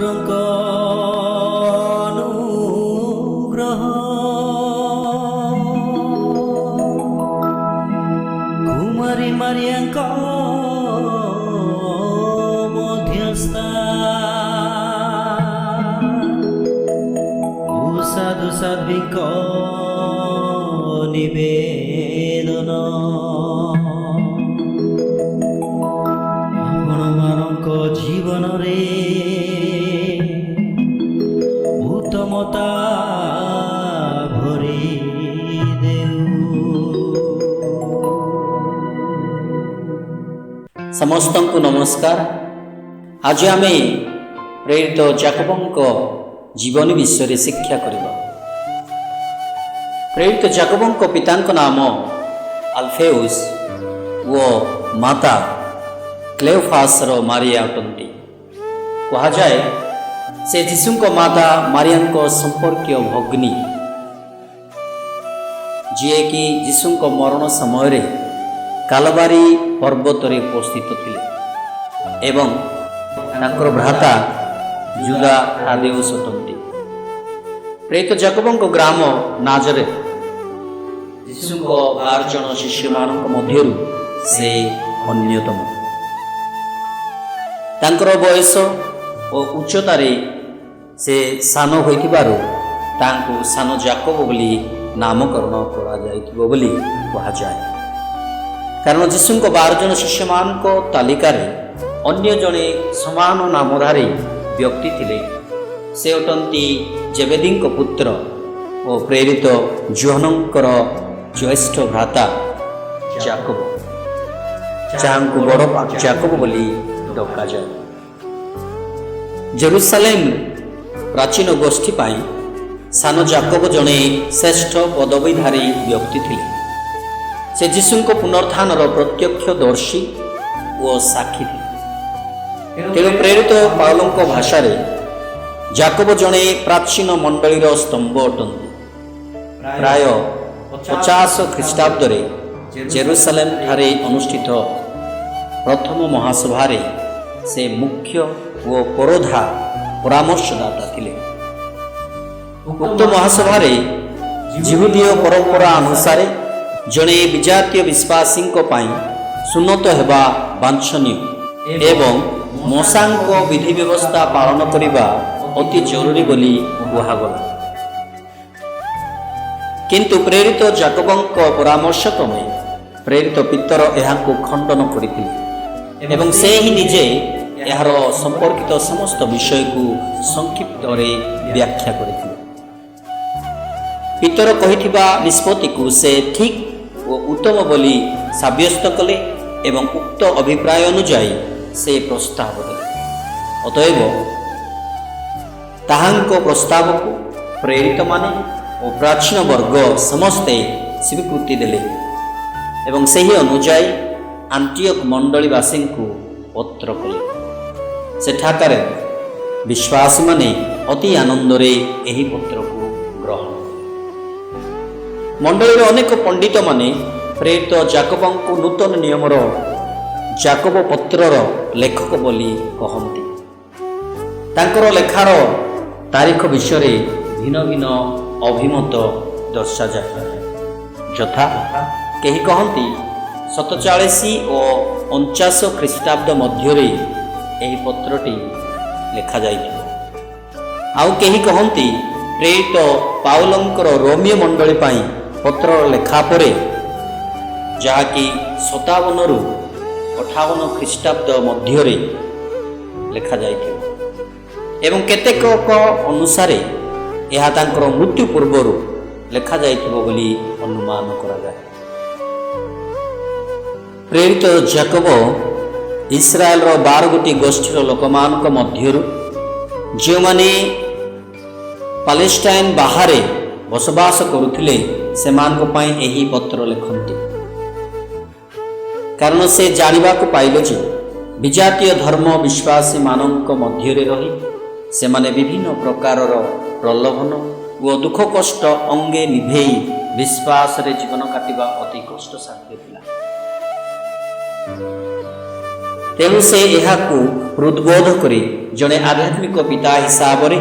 ଈଶ୍ୱରଙ୍କ ଅନୁଗ୍ରହ, କୁମାରୀ ମାରିଆଙ୍କ ମଧ୍ୟସ୍ଥା ଓ ସାଧୁ ସାଧ୍ୱୀଙ୍କ ନିବେଦନ ଆପଣମାନଙ୍କ ଜୀବନରେ ଉତ୍ତମତା ଭରି ଦେଉ। ସମସ୍ତଙ୍କୁ ନମସ୍କାର। ଆଜି ଆମେ ପ୍ରେରିତ ଜାକବଙ୍କ ଜୀବନୀ ବିଷୟରେ ଶିକ୍ଷା କରିବା। ପ୍ରେରିତ ଜାକବଙ୍କ ପିତାଙ୍କ ନାମ ଆଲଫେଉସ୍ ଓ ମାତା କ୍ଲେଓଫାସର ମାରିଆ ଅଟନ୍ତି। କୁହାଯାଏ, ସେ ଯୀଶୁଙ୍କ ମାତା ମାରିଆଙ୍କ ସମ୍ପର୍କୀୟ ଭଗ୍ନୀ, ଯିଏକି ଯୀଶୁଙ୍କ ମରଣ ସମୟରେ କାଲବାରୀ ପର୍ବତରେ ଉପସ୍ଥିତ ଥିଲେ ଏବଂ ତାଙ୍କର ଭ୍ରାତା ଜୁଦା ଥାଦେଉସ ଅଟନ୍ତି। ପ୍ରେରିତ ଜାକବଙ୍କ ଗ୍ରାମ ନାଜରେତ। ଯୀଶୁଙ୍କ 12 ଜଣ ଶିଷ୍ୟମାନଙ୍କ ମଧ୍ୟରୁ ସେ ଅନ୍ୟତମ। ତାଙ୍କର ବୟସ ଓ ଉଚ୍ଚତାରେ ସେ ସାନ ହୋଇଥିବାରୁ ତାଙ୍କୁ ସାନ ଜାକବ ବୋଲି ନାମକରଣ କରାଯାଇଥିବ ବୋଲି କୁହାଯାଏ, କାରଣ ଯୀଶୁଙ୍କ 12 ଜଣ ଶିଷ୍ୟମାନଙ୍କ ତାଲିକାରେ ଅନ୍ୟ ଜଣେ ସମାନ ନାମଧାରୀ ବ୍ୟକ୍ତି ଥିଲେ। ସେ ଅଟନ୍ତି ଜେବେଦୀଙ୍କ ପୁତ୍ର ଓ ପ୍ରେରିତ ଯୋହନଙ୍କର ଜ୍ୟେଷ୍ଠ ଭ୍ରାତା ଜାକବ, ଯାହାଙ୍କୁ ବଡ଼ ଜାକବ ବୋଲି ଡକାଯାଏ। ଜେରୁସାଲେମ ପ୍ରାଚୀନ ଗୋଷ୍ଠୀ ପାଇଁ ସାନ ଜାକବ ଜଣେ ଶ୍ରେଷ୍ଠ ପଦବୀଧାରୀ ବ୍ୟକ୍ତି ଥିଲେ। ସେ ଯୀଶୁଙ୍କ ପୁନରୁତ୍ଥାନର ପ୍ରତ୍ୟକ୍ଷଦର୍ଶୀ ଓ ସାକ୍ଷୀ ଥିଲେ। ତେଣୁ ପ୍ରେରିତ ପାଉଲଙ୍କ ଭାଷାରେ ଜାକବ ଜଣେ ପ୍ରାଚୀନ ମଣ୍ଡଳୀର ସ୍ତମ୍ଭ ଅଟନ୍ତି। ପ୍ରାୟ 50 ଖ୍ରୀଷ୍ଟାବ୍ଦରେ ଜେରୁସାଲେମ ଠାରେ ଅନୁଷ୍ଠିତ ପ୍ରଥମ ମହାସଭାରେ ସେ ମୁଖ୍ୟ ଓ ପୁରୋଧା ପରାମର୍ଶଦାତା ଥିଲେ। ଉକ୍ତ ମହାସଭାରେ ଯିହୁଦୀୟ ପରମ୍ପରା ଅନୁସାରେ ଜଣେ ବିଜାତୀୟ ବିଶ୍ୱାସୀଙ୍କ ପାଇଁ ସୁନ୍ନତ ହେବା ବାଞ୍ଛନୀୟ ଏବଂ ମୋଶାଙ୍କ ବିଧି ବ୍ୟବସ୍ଥା ପାଳନ କରିବା ଅତି ଜରୁରୀ ବୋଲି କୁହାଗଲା। କିନ୍ତୁ ପ୍ରେରିତ ଜାକବଙ୍କ ପରାମର୍ଶ କ୍ରମେ ପ୍ରେରିତ ପିତର ଏହାକୁ ଖଣ୍ଡନ କରିଥିଲେ ଏବଂ ସେ ହିଁ ନିଜେ ଏହାର ସମ୍ପର୍କିତ ସମସ୍ତ ବିଷୟକୁ ସଂକ୍ଷିପ୍ତରେ ବ୍ୟାଖ୍ୟା କରିଥିଲେ। ପିତର କହିଥିବା ନିଷ୍ପତ୍ତିକୁ ସେ ଠିକ୍ ଓ ଉତ୍ତମ ବୋଲି ସାବ୍ୟସ୍ତ କଲେ ଏବଂ ଉକ୍ତ ଅଭିପ୍ରାୟ ଅନୁଯାୟୀ ସେ ପ୍ରସ୍ତାବ ଦେଲେ। ଅତଏବ ତାହାଙ୍କ ପ୍ରସ୍ତାବକୁ ପ୍ରେରିତମାନେ ଓ ପ୍ରାଚୀନ ବର୍ଗ ସମସ୍ତେ ସ୍ୱୀକୃତି ଦେଲେ ଏବଂ ସେହି ଅନୁଯାୟୀ ଆଣ୍ଟିଅକ ମଣ୍ଡଳୀବାସୀଙ୍କୁ ପତ୍ର କଲେ। ସେଠାକାର ବିଶ୍ୱାସୀମାନେ ଅତି ଆନନ୍ଦରେ ଏହି ପତ୍ରକୁ ଗ୍ରହଣ କଲେ। ମଣ୍ଡଳୀର ଅନେକ ପଣ୍ଡିତମାନେ ପ୍ରେରିତ ଜାକବଙ୍କୁ ନୂତନ ନିୟମର ଜାକବ ପତ୍ରର ଲେଖକ ବୋଲି କହନ୍ତି। ତାଙ୍କର ଲେଖାର ତାରିଖ ବିଷୟରେ ଭିନ୍ନ ଭିନ୍ନ ଅଭିମତ ଦର୍ଶାଯାଏ। ଯଥା, କେହି କହନ୍ତି 47 ଓ 49 ଖ୍ରୀଷ୍ଟାବ୍ଦ ମଧ୍ୟରେ ଏହି ପତ୍ରଟି ଲେଖାଯାଇଥିବ। ଆଉ କେହି କହନ୍ତି, ପ୍ରେରିତ ପାଉଲଙ୍କର ରୋମୀୟ ମଣ୍ଡଳୀ ପାଇଁ ପତ୍ରର ଲେଖା ପରେ, ଯାହାକି 57ରୁ 58 ଖ୍ରୀଷ୍ଟାବ୍ଦ ମଧ୍ୟରେ ଲେଖାଯାଇଥିବ ଏବଂ କେତେକଙ୍କ ଅନୁସାରେ ଏହା ତାଙ୍କର ମୃତ୍ୟୁ ପୂର୍ବରୁ ଲେଖାଯାଇଥିବ ବୋଲି ଅନୁମାନ କରାଯାଏ। ପ୍ରେରିତ ଜାକବ ଇସ୍ରାଏଲର 12 ଗୋଟି ଗୋଷ୍ଠୀର ଲୋକମାନଙ୍କ ମଧ୍ୟରୁ ଯେଉଁମାନେ ପାଲେଷ୍ଟାଇନ ବାହାରେ ବସବାସ କରୁଥିଲେ, ସେମାନଙ୍କ ପାଇଁ ଏହି ପତ୍ର ଲେଖନ୍ତି, କାରଣ ସେ ଜାଣିବାକୁ ପାଇଲେ ଯେ ବିଜାତୀୟ ଧର୍ମ ବିଶ୍ୱାସୀମାନଙ୍କ ମଧ୍ୟରେ ରହି ସେମାନେ ବିଭିନ୍ନ ପ୍ରକାରର ପ୍ରଲୋଭନ ଓ ଦୁଃଖ କଷ୍ଟ ଅଙ୍ଗେ ନିଭେଇ ବିଶ୍ୱାସରେ ଜୀବନ କାଟିବା ଅତି କଷ୍ଟସାଧ୍ୟ ଥିଲା। ତେଣୁ ସେ ଏହାକୁ ହୃଦବୋଧ କରି ଜଣେ ଆଧ୍ୟାତ୍ମିକ ପିତା ହିସାବରେ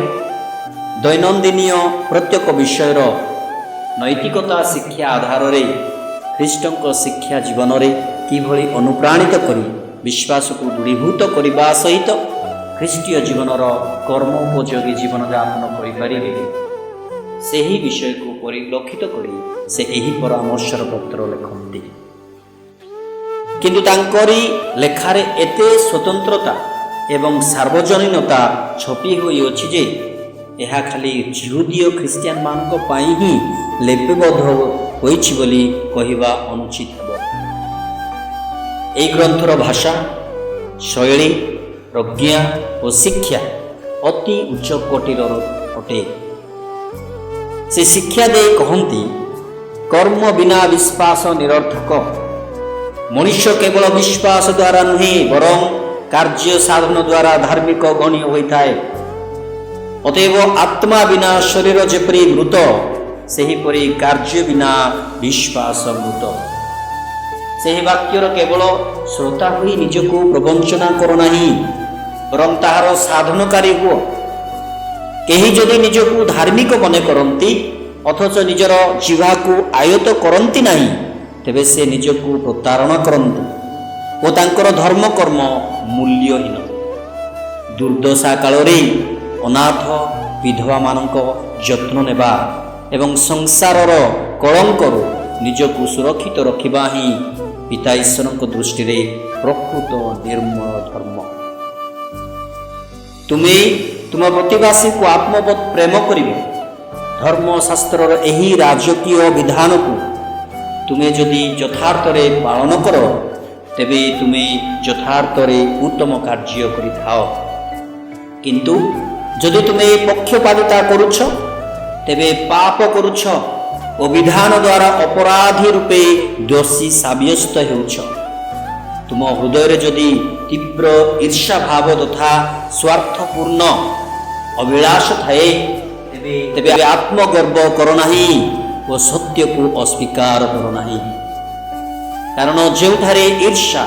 ଦୈନନ୍ଦିନୀୟ ପ୍ରତ୍ୟେକ ବିଷୟର ନୈତିକତା ଶିକ୍ଷା ଆଧାରରେ ଖ୍ରୀଷ୍ଟଙ୍କ ଶିକ୍ଷା ଜୀବନରେ କିଭଳି ଅନୁପ୍ରାଣିତ କରି ବିଶ୍ୱାସକୁ ଦୃଢ଼ୀଭୂତ କରିବା ସହିତ ଖ୍ରୀଷ୍ଟୀୟ ଜୀବନର କର୍ମ ଉପଯୋଗୀ ଜୀବନଯାପନ କରିପାରିବେ, ସେହି ବିଷୟକୁ ପରିଲକ୍ଷିତ କରି ସେ ଏହି ପରାମର୍ଶର ପତ୍ର ଲେଖନ୍ତି। କିନ୍ତୁ ତାଙ୍କରି ଲେଖାରେ ଏତେ ସ୍ୱତନ୍ତ୍ରତା ଏବଂ ସାର୍ବଜନୀନତା ଛପି ହୋଇଅଛି ଯେ ଏହା ଖାଲି ଯିହୁଦୀୟ ଖ୍ରୀଷ୍ଟିଆନମାନଙ୍କ ପାଇଁ ହିଁ ଲିପିବଦ୍ଧ ହୋଇଛି ବୋଲି କହିବା ଅନୁଚିତ ହେବ। ଏହି ଗ୍ରନ୍ଥର ଭାଷା, ଶୈଳୀ, ପ୍ରଜ୍ଞା ଓ ଶିକ୍ଷା ଅତି ଉଚ୍ଚ କୋଟିର ଅଟେ। ସେ ଶିକ୍ଷା ଦେଇ କହନ୍ତି, କର୍ମ ବିନା ବିଶ୍ୱାସ ନିରର୍ଥକ। ମଣିଷ କେବଳ ବିଶ୍ୱାସ ଦ୍ୱାରା ନୁହେଁ, ବରଂ କାର୍ଯ୍ୟ ସାଧନ ଦ୍ୱାରା ଧାର୍ମିକ ଗଣ୍ୟ ହୋଇଥାଏ। ଅତଏବ ଆତ୍ମା ବିନା ଶରୀର ଯେପରି ମୃତ, ସେହିପରି କାର୍ଯ୍ୟ ବିନା ବିଶ୍ୱାସ ମୃତ। ସେହି ବାକ୍ୟର କେବଳ ଶ୍ରୋତା ହୋଇ ନିଜକୁ ପ୍ରବଞ୍ଚନା କର ନାହିଁ, ବରଂ ତାହାର ସାଧନକାରୀ ହୁଅ। କେହି ଯଦି ନିଜକୁ ଧାର୍ମିକ ମନେ କରନ୍ତି, ଅଥଚ ନିଜର ଜିହ୍ବାକୁ ଆୟତ୍ତ କରନ୍ତି ନାହିଁ, ତେବେ ସେ ନିଜକୁ ପ୍ରତାରଣା କରନ୍ତି ଓ ତାଙ୍କର ଧର୍ମକର୍ମ ମୂଲ୍ୟହୀନ। ଦୁର୍ଦ୍ଦଶା କାଳରେ ଅନାଥ ବିଧବାମାନଙ୍କ ଯତ୍ନ ନେବା ଏବଂ ସଂସାରର କଳଙ୍କରୁ ନିଜକୁ ସୁରକ୍ଷିତ ରଖିବା ହିଁ ପିତା ଈଶ୍ୱରଙ୍କ ଦୃଷ୍ଟିରେ ପ୍ରକୃତ ନିର୍ମଳ ଧର୍ମ। ତୁମେ ତୁମ ପ୍ରତିବାସୀକୁ ଆତ୍ମବତ୍ ପ୍ରେମ କରିବ। ଧର୍ମଶାସ୍ତ୍ରର ଏହି ରାଜକୀୟ ବିଧାନକୁ ତୁମେ ଯଦି ଯଥାର୍ଥରେ ପାଳନ କର, ତେବେ ତୁମେ ଯଥାର୍ଥରେ ଉତ୍ତମ କାର୍ଯ୍ୟ କରିଥାଅ। କିନ୍ତୁ ଯଦି ତୁମେ ପକ୍ଷପାତିତା କରୁଛ, ତେବେ ପାପ କରୁଛ ଓ ବିଧାନ ଦ୍ୱାରା ଅପରାଧୀ ରୂପେ ଦୋଷୀ ସାବ୍ୟସ୍ତ ହେଉଛ। ତୁମ ହୃଦୟରେ ଯଦି ତୀବ୍ର ଈର୍ଷା ଭାବ ତଥା ସ୍ୱାର୍ଥପୂର୍ଣ୍ଣ ଅଭିଳାଷ ଥାଏ, ତେବେ ଆତ୍ମଗର୍ବ କର ନାହିଁ ଓ ସତ୍ୟକୁ ଅସ୍ୱୀକାର କର ନାହିଁ। କାରଣ ଯେଉଁଠାରେ ଈର୍ଷା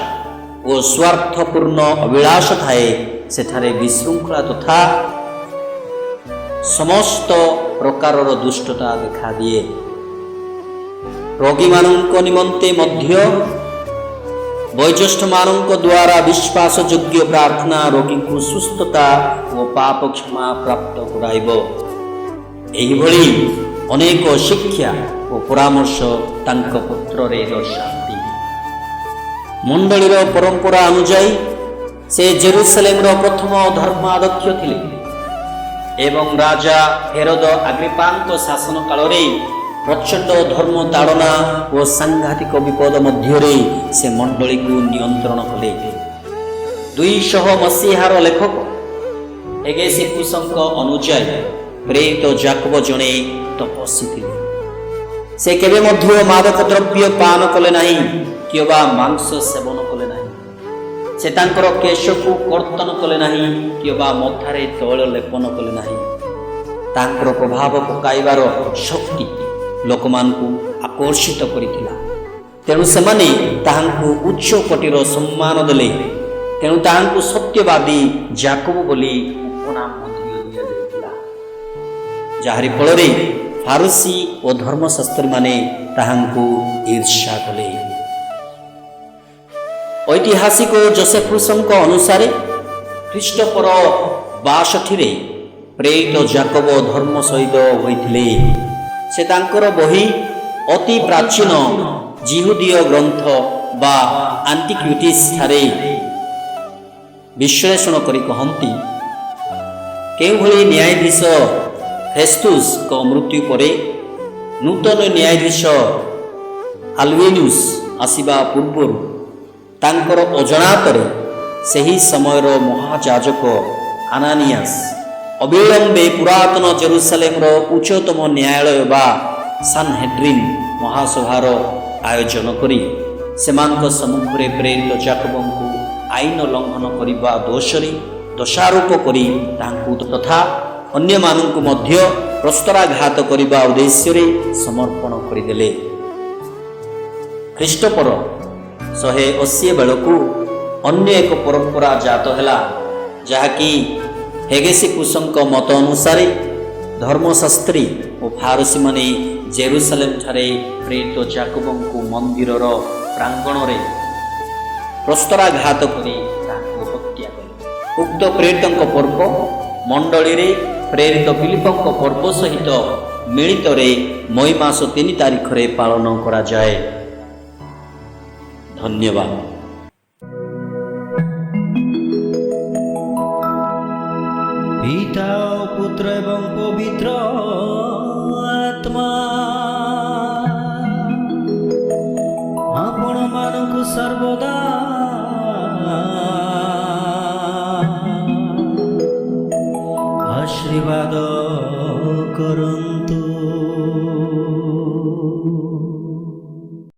ଓ ସ୍ୱାର୍ଥପୂର୍ଣ୍ଣ ଅଭିଳାଷ ଥାଏ, ସେଠାରେ ବିଶୃଙ୍ଖଳା ତଥା ସମସ୍ତ ପ୍ରକାରର ଦୁଷ୍ଟତା ଦେଖାଦିଏ। ରୋଗୀମାନଙ୍କ ନିମନ୍ତେ ମଧ୍ୟ ବୟୋଜ୍ୟେଷ୍ଠମାନଙ୍କ ଦ୍ୱାରା ବିଶ୍ୱାସଯୋଗ୍ୟ ପ୍ରାର୍ଥନା ରୋଗୀଙ୍କୁ ସୁସ୍ଥତା ଓ ପାପ କ୍ଷମା ପ୍ରାପ୍ତ କରାଇବ। ଏହିଭଳି ଅନେକ ଶିକ୍ଷା ଓ ପରାମର୍ଶ ତାଙ୍କ ପତ୍ରରେ ଦର୍ଶାନ୍ତି। ମଣ୍ଡଳୀର ପରମ୍ପରା ଅନୁଯାୟୀ ସେ ଜେରୁସାଲେମର ପ୍ରଥମ ଧର୍ମାଧ୍ୟକ୍ଷ ଥିଲେ ଏବଂ ରାଜା ହେରୋଦ ଆଗ୍ରିପାଙ୍କ ଶାସନ କାଳରେ ପ୍ରଚଣ୍ଡ ଧର୍ମ ତାଡ଼ନା ଓ ସାଂଘାତିକ ବିପଦ ମଧ୍ୟରେ ସେ ମଣ୍ଡଳୀକୁ ନିୟନ୍ତ୍ରଣ କଲେ। 200 ମସିହାର ଲେଖକ ହେଗେସିପୁସଙ୍କ ଅନୁଯାୟୀ ପ୍ରେରିତ ଜାକବ ଜଣେ ତପସ୍ୱୀ ଥିଲେ। ସେ କେବେ ମଧ୍ୟ ମାଦକ ଦ୍ରବ୍ୟ ପାନ କଲେ ନାହିଁ କିମ୍ବା ମାଂସ ସେବନ କଲେ ନାହିଁ। ସେ ତାଙ୍କର କେଶକୁ କର୍ତ୍ତନ କଲେ ନାହିଁ କିମ୍ବା ମଥାରେ ତୈଳ ଲେପନ କଲେ ନାହିଁ। ତାଙ୍କର ପ୍ରଭାବ ପକାଇବାର ଶକ୍ତି ଲୋକମାନଙ୍କୁ ଆକର୍ଷିତ କରିଥିଲା, ତେଣୁ ସେମାନେ ତାହାଙ୍କୁ ଉଚ୍ଚ କୋଟିର ସମ୍ମାନ ଦେଲେ। ତେଣୁ ତାହାଙ୍କୁ ସତ୍ୟବାଦୀ ଜାକବ ବୋଲି ଉପନାମ ମଧ୍ୟ ଦିଆଯାଇଥିଲା, ଯାହାରି ଫଳରେ ଫାରୁସି ଓ ଧର୍ମଶାସ୍ତ୍ରୀମାନେ ତାହାଙ୍କୁ ଈର୍ଷା କଲେ। ଐତିହାସିକ ଜୋସେଫୁସଙ୍କ ଅନୁସାରେ ଖ୍ରୀଷ୍ଟପର 62ରେ ପ୍ରେରିତ ଜାକବ ଧର୍ମ ଶହୀଦ ହୋଇଥିଲେ। ସେ ତାଙ୍କର ବହି ଅତି ପ୍ରାଚୀନ ଜିହୁଦୀୟ ଗ୍ରନ୍ଥ ବା ଆଣ୍ଟିକ୍ୟୁଟିସ୍ ଠାରେ ବିଶ୍ଳେଷଣ କରି କହନ୍ତି, କେଉଁଭଳି ନ୍ୟାୟାଧୀଶ ଫେସ୍ତୁସଙ୍କ ମୃତ୍ୟୁ ପରେ ନୂତନ ନ୍ୟାୟାଧୀଶ ଆଲବିନୁସ୍ ଆସିବା ପୂର୍ବରୁ ତାଙ୍କର ଅଜାଣତରେ ସେହି ସମୟର ମହାଯାଜକ ଆନାନିଆସ୍ ଅବିଳମ୍ବେ ପୁରାତନ ଜେରୁସାଲେମର ଉଚ୍ଚତମ ନ୍ୟାୟାଳୟ ବା ସାନହେଡ୍ରିନ୍ ମହାସଭାର ଆୟୋଜନ କରି ସେମାନଙ୍କ ସମ୍ମୁଖରେ ପ୍ରେରିତ ଜାକବଙ୍କୁ ଆଇନ ଲଙ୍ଘନ କରିବା ଦୋଷରେ ଦୋଷାରୋପ କରି ତାଙ୍କୁ ତଥା ଅନ୍ୟମାନଙ୍କୁ ମଧ୍ୟ ପ୍ରସ୍ତରାଘାତ କରିବା ଉଦ୍ଦେଶ୍ୟରେ ସମର୍ପଣ କରିଦେଲେ। ଖ୍ରୀଷ୍ଟପର 180 ବେଳକୁ ଅନ୍ୟ ଏକ ପରମ୍ପରା ଜାତ ହେଲା। ଯାହାକି ହେଗେସିପୁସଙ୍କ ମତ ଅନୁସାରେ ଧର୍ମଶାସ୍ତ୍ରୀ ଓ ଫାରସୀମାନେ ଜେରୁସାଲେମଠାରେ ପ୍ରେରିତ ଜାକୁବଙ୍କୁ ମନ୍ଦିରର ପ୍ରାଙ୍ଗଣରେ ପ୍ରସ୍ତରାଘାତ କରି ତାହାଙ୍କୁ ହତ୍ୟା କଲେ। ଉକ୍ତ ପ୍ରେରିତଙ୍କ ପର୍ବ ମଣ୍ଡଳୀରେ ପ୍ରେରିତ ଫିଲିପଙ୍କ ପର୍ବ ସହିତ ମିଳିତରେ ମଇ ମାସ 3 ତାରିଖରେ ପାଳନ କରାଯାଏ। ଧନ୍ୟବାଦ। ପିତା ଓ ପୁତ୍ର ଏବଂ ପବିତ୍ର ଆତ୍ମା ଆପଣମାନଙ୍କୁ ସର୍ବଦା